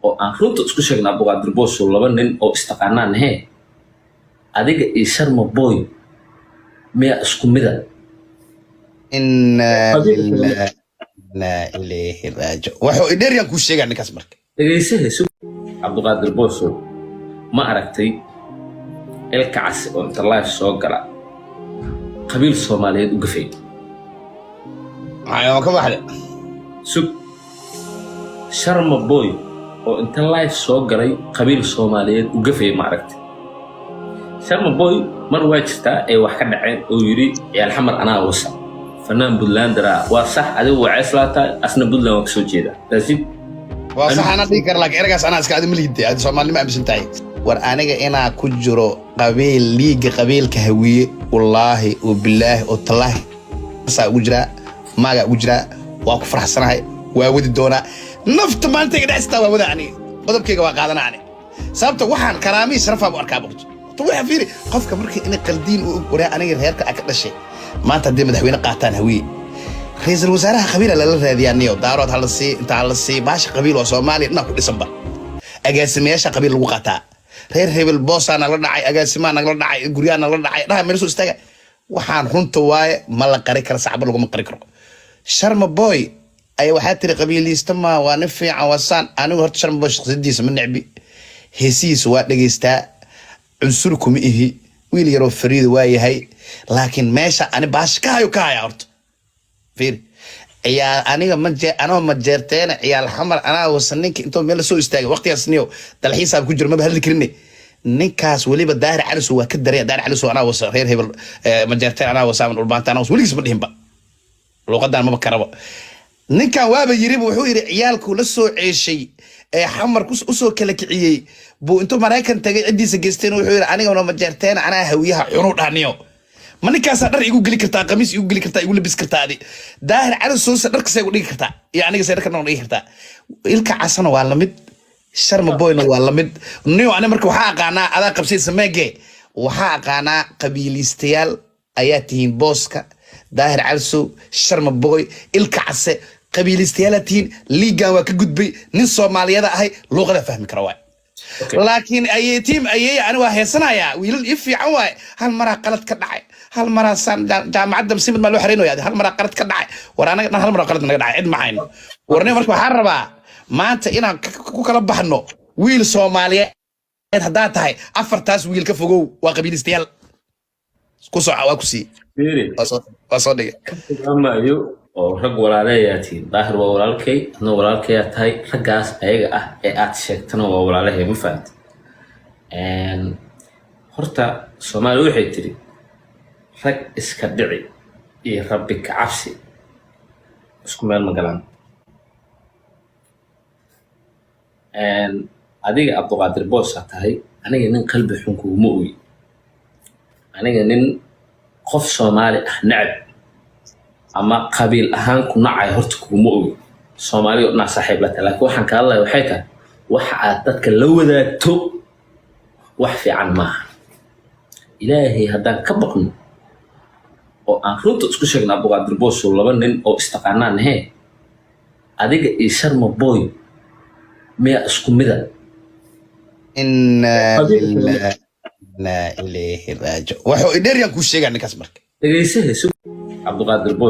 Oo aan runta isku sheegna, Abduqaadir Boosow, laba nin oo istaqaanaan hee, adiga iyo Sharma Boy miyaa isku mida? Inaa lillahi inaa ilayhi raajic. Wuxuu idheeryaan kuu sheegaa ninkaas marka. Dhegaysahe, Cabduqaadir Boosow, ma aragtay Ilka Casi oo inta live soo gala qabiil Soomaaliyeed u gafay? Maxaa ka baxday? Sug. Sharma Boy oo inta live soo galay qabiil Soomaaliyeed u gafay, ma aragtay? Sharma Boy mar waa jirtaa ee wax ka dhaceen oo yidhi "Ciyaal Xamar anaa wasa", fanaan Puntlander ah. Waa sax, adigu waa ceeslaa tahay, asna Puntland waa kasoo jeeda taasid. Waa sax, anaa dhihi kara, laakiin eragaas anaa iska adi ma lihide. Adi Soomaalinimo aaminsan tahay. War aniga inaa ku jiro qabiil, liiga qabiilka Hawiye, wallaahi oo bilaahi oo tallaahi saa ugu jiraa, maagaa ugu jiraa. Waa ku faraxsanahay, waa wadi doonaa. Nafta maalintayga dhexstaa waa wada. Aniga qodobkayga waa qaadana ani, sababta waxaan karaamihii sharafaa bu arkaa. Boqto waxa fiiri qofka marka inay qaldiin u og. Waraa aniga reerka a ka dhashay maanta haddii madaxweyne qaataan Hawiye, ra'iisul wasaaraha qabiila lala raadiyaa. Niyo Daarood hala sii, inta hala sii baasha. Qabiil waa Soomaaliya dhinac ku dhisanba. Agaasimayaasha qabiil lagu qaataa. Reer hebel boosaa nagla dhacay, agaasimaa nagla dhacay, guryaha nagla dhacay, dhaha meel soo istaaga. Waxaan runta waaye, ma la qari karo, sacba laguma qari karo. Sharma Boy ayaa waxaa tiri qabiiliista ma waa nin fiican, waa saan. Anigu horta Sharma Boy shakhsiyadiisa ma necbi, heesihiisa waa dhegeystaa, cunsur kuma ihi, wiil yaroo fariida waa yahay. Laakiin meesha ani baasha ka hayo ka haya horta fiiri. Ciyaal aniga ma je anoo ma jeerteena "Ciyaal Xamar anaa wasa". Ninka intuu meel lasoo istaagay waqtigaas, niyo dalxiisaab ku jiro, maba hadli karine ninkaas. Weliba Daahir Calisow waa ka daraya. Daahir Calisow "Anaa wasa reer hebel, ma jeerteen anaa wasa ama Dhulbaanta anaa wasa" weligiis ma dhihinba, luuqadan maba karaba. Ninkan waaba yiriba, wuxuu yidhi ciyaalkuu la soo ceeshay ee Xamar usoo kala kiciyey buu intuu Maraykan tagay ciddiisa geysteen. Wuxuu yidhi "Anigana ma jeerteena anaa Hawiyaha cunu" dhahniyo. Ma ninkaasaa dhar igu geli kartaa, qamiis igu geli kartaa, igu labis kartaa? Adi Daahir Cali Soose dharkasay igu dhigi kartaa iyo aniga say dharka noo dhigi kartaa? Ilka Casana waa lamid, Sharma Boyna waa lamid. Niyo ani marka waxaa aqaanaa adaa qabsay sameege, waxaa aqaanaa qabiiliistayaal ayaa tihiin. Booska Daahir Calisow, Sharma Boy, Ilka Case qabiiliistayaalaa tihiin. Liigan waa ka gudbay, nin Soomaaliyada ahay, luuqada fahmi kara waay. Laakiin ayay tiim ayay ani waa heesanayaa, wiilal ii fiican waaye. Hal maraa qalad ka dhacay, hal maraa saan jaamacadda simid maa loo xaraynaya. Hal maraa qalad ka dhacay. War anaga dhan hal maraa qalad naga dhacay, cid macayno. Warni marka waxaan rabaa maanta inaan ku kala baxno. Wiil Soomaaliyeed haddaa tahay, afartaas wiil ka fogow, waa qabiilistayaal. Ku soca, waa ku sii. Fiiri. Waa soo dhigay. Maayo oo rag walaalayaa tihiin. Daahir waa walaalkay, adna walaalkayaa tahay. Raggaas ayaga ah ee aad sheegtana waa walaalahay, ma fahamti? Horta Soomaali waxay tiri rag iska dhici iyo Rabbi ka cabsi isku meel ma galaan. Adiga Cabduqaadir Boosaa tahay, aniga nin qalbi xun kuguma ogi. Aniga nin qof Soomaali ah necab ama qabiil ahaan ku nacay horta kuguma ogi. Soomaaliga o dhanaa saaxiib la tahay, laakiin waxaan ka hadlaya waxay tahay waxa aad dadka la wadaagto wax fiican maaha. Ilaahay haddaan ka baqno oo aan runta isku sheegno, Abduqaadir Boosow, laba nin oo istaqaanaan hee, adiga iyo Sharma Boy miyaa isku mida? Inaa lillahi inaa ilayhi raajic. Wuxuu idheeryaan kuu sheegaa ninkaas marka. Dhegaysahe, Cabduqaadir Boos.